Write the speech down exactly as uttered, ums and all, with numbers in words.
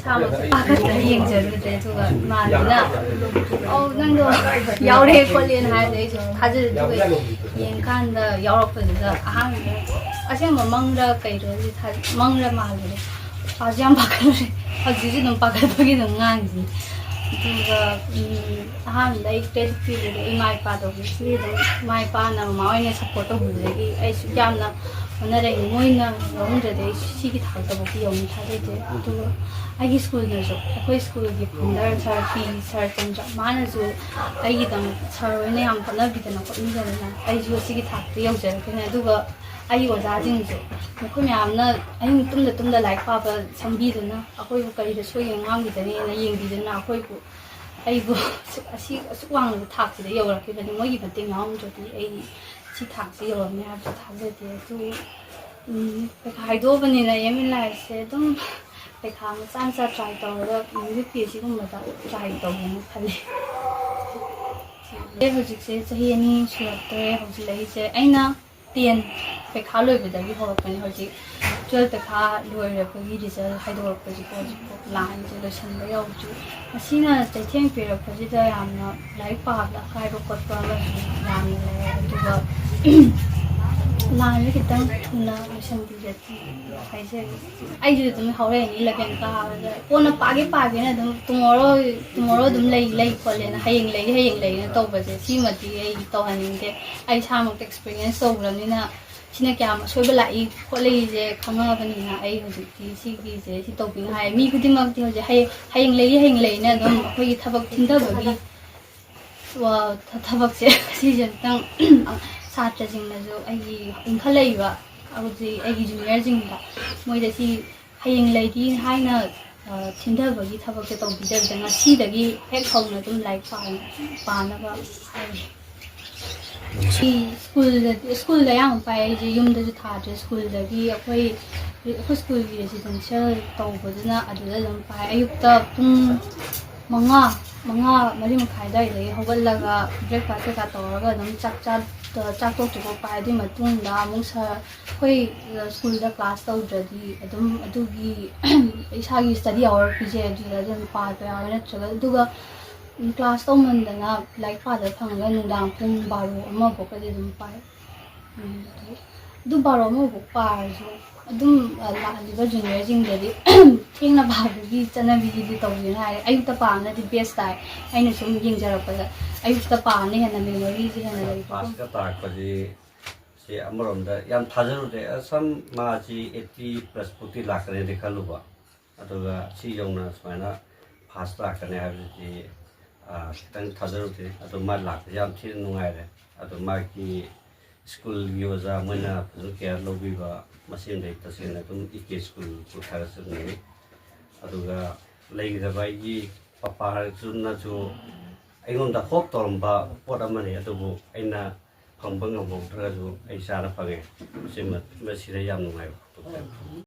ꯄꯥꯈꯠꯇꯅ ꯌꯦꯡꯖꯔꯨꯗ꯭ꯔꯦ꯫ ꯑꯗꯨꯒ ꯏꯃꯥꯟꯅꯕꯤꯅ, "ꯑꯧ, ꯅꯪꯗꯣ ꯌꯥꯎꯔꯦ ꯈꯣꯠꯂꯦꯅ" ꯍꯥꯏꯕꯗ ꯑꯩꯁꯨ ꯊꯥꯖꯗꯦ꯫ ꯑꯗꯨꯒ ꯌꯦꯡꯀꯥꯟꯗ ꯌꯥꯎꯔꯛꯄꯗꯨꯗ ꯑꯍꯥꯟꯕꯗ ꯑꯁꯦꯡꯕ ꯃꯪꯔ ꯀꯩꯔꯣ ꯃꯪꯔ ꯃꯥꯜꯂꯨꯔꯦ꯫ ꯄꯥꯁꯨ ꯌꯥꯝ ꯄꯥꯈꯠꯂꯨꯔꯦ꯫ ꯍꯧꯖꯤꯛꯁꯨ ꯑꯗꯨꯝ ꯄꯥꯈꯠꯄꯒꯤ ꯑꯗꯨꯝ ꯉꯥꯡꯉꯤꯁꯤꯅꯤ꯫ ꯑꯗꯨꯒ ꯑꯍꯥꯟꯕꯗ ꯑꯩ ꯀ꯭ꯔꯦꯗꯤꯠ ꯄꯤꯕꯗ ꯏꯃꯥ ꯏꯄꯥꯗꯕꯨ ꯁꯤ ꯑꯗꯨꯝ ꯏꯃꯥ ꯏꯄꯥꯅ ꯃꯃꯥ ꯍꯣꯏꯅ ꯁꯞꯄꯣꯔꯠ ꯇꯧꯕꯤꯕꯗꯒꯤ ꯑꯩꯁꯨ ꯌꯥꯝꯅ ꯍꯣꯠꯅꯔꯛꯏ꯫ ꯃꯣꯏꯅ ꯂꯧꯔꯝꯗ꯭ꯔꯗꯤ ꯑꯩ ꯁꯤꯒꯤ ꯊꯥꯛꯇꯐꯥꯎꯗꯤ ꯌꯧꯅꯤ ꯊꯥꯖꯗꯦ꯫ ꯑꯗꯨꯒ ꯑꯩꯒꯤ ꯁ꯭ꯀꯨꯜꯗꯁꯨ, ꯑꯩꯈꯣꯏ ꯁ꯭ꯀꯨꯜꯒꯤ ꯐꯥꯎꯟꯗꯔ ꯁꯥꯔ ꯄꯤ ꯁꯥꯔ ꯆꯟꯗ꯭ꯔ, ꯃꯥꯅꯁꯨ ꯑꯩꯒꯤꯗꯃꯛ ꯁꯥꯔ ꯍꯣꯏꯅ ꯌꯥꯝ ꯍꯣꯠꯅꯕꯤꯗꯅ ꯈꯣꯠꯄꯤꯗꯅ ꯑꯩꯁꯨ ꯁꯤꯒꯤ ꯊꯥꯛꯇ ꯌꯧꯖꯔꯛꯈꯤꯅꯦ꯫ ꯑꯗꯨꯒ ꯑꯩꯒꯤ ꯑꯣꯖꯥꯁꯤꯡꯁꯨ, ꯃꯈꯣꯏ ꯃꯌꯥꯝꯅ ꯑꯍꯤꯡ ꯇꯨꯝꯗ ꯇꯨꯝꯗ ꯂꯥꯏꯔꯤꯛ ꯄꯥꯕ ꯁꯪꯕꯤꯗꯨꯅ, ꯑꯩꯈꯣꯏꯕꯨ ꯀꯔꯤꯗ ꯁꯣꯏꯒꯦ ꯉꯥꯡꯕꯤꯗꯅꯦꯅ ꯌꯦꯡꯕꯤꯗꯨꯅ ꯑꯩꯈꯣꯏꯕꯨ, ꯑꯩꯕꯨ ꯑꯁꯨꯛ, ꯑꯁꯤ ꯑꯁꯨꯛ ꯋꯥꯡꯂꯕ ꯊꯥꯛꯁꯤꯗ ꯌꯧꯔꯛꯈꯤꯕꯅꯤ꯫ ꯃꯣꯏꯒꯤ ꯃꯇꯦꯡ ꯌꯥꯎꯔꯝꯗ꯭ꯔꯗꯤ ꯑꯩ ꯁꯤ ꯊꯥꯛꯁꯤ ꯌꯧꯔꯝꯅꯤ ꯍꯥꯏꯕꯁꯨ ꯊꯥꯖꯗꯦ꯫ ꯑꯗꯨ ꯎꯝ, ꯄꯩꯈꯥ ꯍꯥꯏꯗꯣꯛꯑꯕꯅꯤꯅ ꯑꯦꯝ ꯏꯟ ꯂꯥꯏꯐꯁꯦ ꯑꯗꯨꯝ ꯄꯩꯈꯥ ꯃꯆꯥ ꯃꯆꯥ ꯇ꯭ꯔꯥꯏ ꯇꯧꯔꯒ ꯌꯨ ꯄꯤ ꯑꯦꯁ ꯁꯤꯒꯨꯝꯕꯗ ꯇ꯭ꯔꯥꯏ ꯇꯧꯒꯦꯅ ꯈꯜꯂꯤ꯫ ꯑꯩ ꯍꯧꯖꯤꯛꯁꯦ ꯆꯍꯤ ꯑꯅꯤ ꯁꯨꯔꯛꯇꯣꯔꯦ꯫ ꯍꯧꯖꯤꯛ ꯂꯩꯔꯤꯁꯦ ꯑꯩꯅ ꯇꯦꯟ ꯄꯩꯈꯥ ꯂꯣꯏꯕꯗꯒꯤ ꯍꯧꯔꯛꯄꯅꯤ꯫ ꯍꯧꯖꯤꯛ ꯇꯨꯋꯦꯜꯐ ꯄꯩꯈꯥ ꯂꯣꯏꯔꯛꯄꯒꯤ ꯔꯤꯖꯜ ꯍꯥꯏꯗꯣꯔꯛꯄꯁꯤꯀꯣ ꯍꯧꯖꯤꯛꯐꯥꯎ ꯂꯥꯏꯟꯁꯦ ꯂꯣꯏꯁꯤꯟꯕ ꯌꯧꯗ꯭ꯔꯤ꯫ ꯃꯁꯤꯅ ꯆꯩꯊꯦꯡ ꯄꯤꯔꯛꯄꯁꯤꯗ ꯌꯥꯝꯅ ꯂꯥꯏꯔꯤꯛ ꯄꯥꯕꯗ ꯑꯀꯥꯏꯕ ꯈꯣꯠꯄ ꯑꯃꯁꯨ ꯌꯥꯝꯅ ꯂꯩ꯫ ꯑꯗꯨꯒ ꯂꯥꯏꯟꯁꯦ ꯈꯤꯇꯪ ꯊꯨꯅ ꯂꯣꯏꯁꯤꯟꯕꯤꯔꯗꯤ ꯍꯥꯏꯖꯔꯤ꯫ ꯑꯩꯁꯨ ꯑꯗꯨꯝ ꯍꯧꯔꯛꯏꯅꯤ ꯏꯂꯚꯦꯟ ꯀꯥꯕꯗ꯫ ꯀꯣꯟꯅ ꯄꯥꯒꯦ ꯄꯥꯒꯦꯅ ꯑꯗꯨꯝ ꯇꯨꯃꯣꯔꯣ, ꯇꯨꯃꯣꯔꯣ ꯑꯗꯨꯝ ꯂꯩ, ꯂꯩ ꯈꯣꯠꯂꯦꯅ, ꯍꯌꯦꯡ ꯂꯩꯒꯦ, ꯍꯌꯦꯡ ꯂꯩꯒꯦꯅ ꯇꯧꯕꯁꯦ, ꯁꯤꯃꯗꯤ ꯑꯩ ꯇꯧꯍꯟꯅꯤꯡꯗꯦ꯫ ꯑꯩ ꯏꯁꯥꯃꯛꯇ ꯑꯦꯛꯁꯄꯤꯔꯤꯌꯦꯟꯁ ꯇꯧꯈ꯭ꯔꯕꯅꯤꯅ ꯁꯤꯅ ꯀꯌꯥꯝ ꯑꯁꯣꯏꯕ ꯂꯥꯛꯏ ꯈꯣꯠꯂꯤꯁꯦ ꯈꯪꯉꯕꯅꯤꯅ ꯑꯩ ꯍꯧꯖꯤꯛꯇꯤ ꯁꯤꯒꯤꯁꯦ ꯁꯤ ꯇꯧꯕꯤꯅ ꯍꯥꯏ꯫ ꯃꯤ ꯈꯨꯗꯤꯡꯃꯛꯇꯤ ꯍꯧꯖꯤꯛ ꯍꯌꯦꯡ, ꯍꯌꯦꯡ ꯂꯩꯒꯦ, ꯍꯌꯦꯡ ꯂꯩꯅ ꯑꯗꯨꯝ ꯑꯩꯈꯣꯏꯒꯤ ꯊꯕꯛ ꯊꯤꯟꯊꯕꯒꯤ ꯋꯥ-, ꯊ-, ꯊꯕꯛꯁꯦ ꯁꯤꯁꯦ ꯑꯝꯇꯪ ꯁꯥꯇ꯭ꯔꯁꯤꯡꯅꯁꯨ, ꯑꯩꯒꯤ ꯏꯟꯈꯠꯂꯛꯏꯕ ꯍꯧꯖꯤꯛ ꯑꯩꯒꯤ ꯖꯨꯅꯤꯌꯔꯁꯤꯡꯗ, ꯃꯣꯏꯗ ꯁꯤ ꯍꯌꯦꯡ ꯂꯩꯒꯤ ꯍꯥꯏꯅ, ꯑ, ꯊꯤꯟꯊꯕꯒꯤ ꯊꯕꯛꯁꯦ ꯇꯧꯕꯤꯗꯕꯤꯗ ꯉꯁꯤꯗꯒꯤ ꯍꯦꯛ ꯍꯧꯅ ꯑꯗꯨꯝ ꯂꯥꯏꯔꯤꯛ ꯄꯥ-, ꯄꯥꯅꯕ ꯍꯥꯏꯔꯤ꯫ ꯑꯩ ꯁ꯭ꯀꯨꯜꯗꯗꯤ, ꯁ꯭ꯀꯨꯜꯗ ꯑꯌꯥꯝꯕ ꯄꯥꯏ꯫ ꯑꯩꯁꯦ ꯌꯨꯝꯗꯁꯨ ꯊꯥꯗ꯭ꯔꯦ꯫ ꯁ꯭ꯀꯨꯜꯗꯒꯤ ꯑꯩꯈꯣꯏ, ꯑꯩꯈꯣꯏ ꯁ꯭ꯀꯨꯜꯒꯤ ꯔꯦꯁꯤꯗꯦꯟꯁꯤꯌꯦꯜ ꯇꯧꯕꯗꯨꯅ ꯑꯗꯨꯗ ꯑꯗꯨꯝ ꯄꯥꯏ꯫ ꯑꯌꯨꯛꯇ ꯄꯨꯡ ꯃꯉꯥ, ꯃꯉꯥ, ꯃꯔꯤ ꯃꯈꯥꯏ ꯑꯗꯨꯋꯥꯏꯗꯒꯤ ꯍꯧꯒꯠꯂꯒ breakfast ꯀꯩꯀꯥ ꯇꯧꯔꯒ ꯑꯗꯨꯝ ꯆꯥꯛ ꯆꯥ-, ꯆꯥꯛ ꯇꯣꯛꯇ꯭ꯔꯤꯐꯥꯎ ꯄꯥꯏ꯫ ꯑꯗꯨꯒꯤ ꯃꯇꯨꯡꯗ ꯑꯃꯨꯛ ꯁꯥꯔ ꯑꯩꯈꯣꯏ ꯁ꯭ꯀꯨꯜꯗ class ꯇꯧꯗ꯭ꯔꯗꯤ ꯑꯗꯨꯝ ꯑꯗꯨꯒꯤ ꯏꯁꯥꯒꯤ study hour ꯄꯤꯖꯩ, ꯑꯗꯨꯗ ꯑꯗꯨꯝ ꯄꯥꯕ ꯌꯥꯎꯋꯦ꯫ ꯅꯠꯇ꯭ꯔꯒ ꯑꯗꯨꯒ class ꯇꯧꯃꯟꯗꯅ ꯂꯥꯏꯔꯤꯛ ꯄꯥꯗꯕ ꯐꯪꯉꯒ ꯅꯨꯡꯗꯥꯡ ꯄꯨꯡ ꯕꯥꯔꯣ ꯑꯃ ꯐꯥꯎꯀꯗꯤ ꯑꯗꯨꯝ ꯄꯥꯏ꯫ ꯎꯝ, ꯑꯗꯨ ꯕꯥꯔꯣ ꯑꯃꯐꯥꯎ ꯄꯥꯔꯁꯨ ꯑꯗꯨꯝ, ꯑ, ꯂꯥꯛꯍꯜꯂꯤꯕ juniorꯁꯤꯡꯗꯗꯤ ꯊꯦꯡꯅ ꯄꯥꯕꯒꯤ ꯆꯠꯅꯕꯤꯁꯤꯗꯤ ꯇꯧꯗꯦꯅ ꯍꯥꯏꯔꯦ꯫ ꯑꯌꯨꯛꯇ ꯄꯥꯕꯅꯗꯤ best ꯇꯥꯏ꯫ ꯑꯩꯅ ꯁꯨꯝ ꯌꯦꯡꯖꯔꯛꯄꯗ ꯑꯌꯨꯛꯇ ꯄꯥꯕꯅ ꯍꯦꯟꯅ memoryꯁꯦ ꯍꯦꯟꯅ ꯂꯩꯕ꯫ Firstꯀ ꯇꯥꯔꯛꯄꯁꯤ ꯁꯤ ꯑꯃꯔꯣꯝꯗ ꯌꯥꯝ ꯊꯥꯖꯔꯨꯗꯦ꯫ ꯑꯁꯝ ꯃꯥꯁꯤ eighty plus ꯐꯥꯎꯗꯤ ꯂꯥꯛꯀꯅꯤꯗꯤ ꯈꯜꯂꯨꯕ꯫ ꯑꯗꯨꯒ ꯁꯤ ꯌꯧꯅ ꯁꯨꯃꯥꯏꯅ first ꯂꯥꯛꯀꯅꯤ ꯍꯥꯏꯕꯁꯤꯗꯤ, ꯑ, ꯈꯤꯇꯪ ꯊꯥꯖꯔꯨꯗꯦ꯫ ꯑꯗꯣ ꯃꯥ ꯂꯥꯛꯄꯁꯦ ꯌꯥꯝ ꯊꯤꯅ ꯅꯨꯡꯉꯥꯏꯔꯦ꯫ ꯑꯗꯣ ꯃꯥꯒꯤ ꯁ꯭ꯀꯨꯜꯒꯤ ꯑꯣꯖꯥ ꯃꯣꯏꯅ ꯐꯖꯅ care ꯂꯧꯕꯤꯕ, ꯃꯁꯤꯃꯗꯤ ꯇꯁꯦꯡꯅ ꯑꯗꯨꯝ ꯏ ꯀꯦ ꯁ꯭ꯀꯨꯜꯕꯨ ꯊꯥꯒꯠꯆꯅꯤꯡꯉꯤ꯫ ꯑꯗꯨꯒ ꯂꯩꯒꯗꯕ ꯑꯩꯒꯤ ꯄꯄꯥꯗꯨꯅꯁꯨ ꯑꯩꯉꯣꯟꯗ hope ꯇꯧꯔꯝꯕ ꯄꯣꯠ ꯑꯃꯅꯤ, ꯑꯗꯨꯕꯨ ꯑꯩꯅ ꯐꯪꯕ ꯉꯝꯍꯧꯗ꯭ꯔꯒꯁꯨ ꯑꯩ ꯆꯥꯅ ꯐꯪꯉꯦ꯫ ꯃꯁꯤꯃ-, ꯃꯁꯤꯗ ꯌꯥꯝ ꯅꯨꯡꯉꯥꯏꯕ ꯐꯣꯡꯗꯣꯛꯆꯔꯤ꯫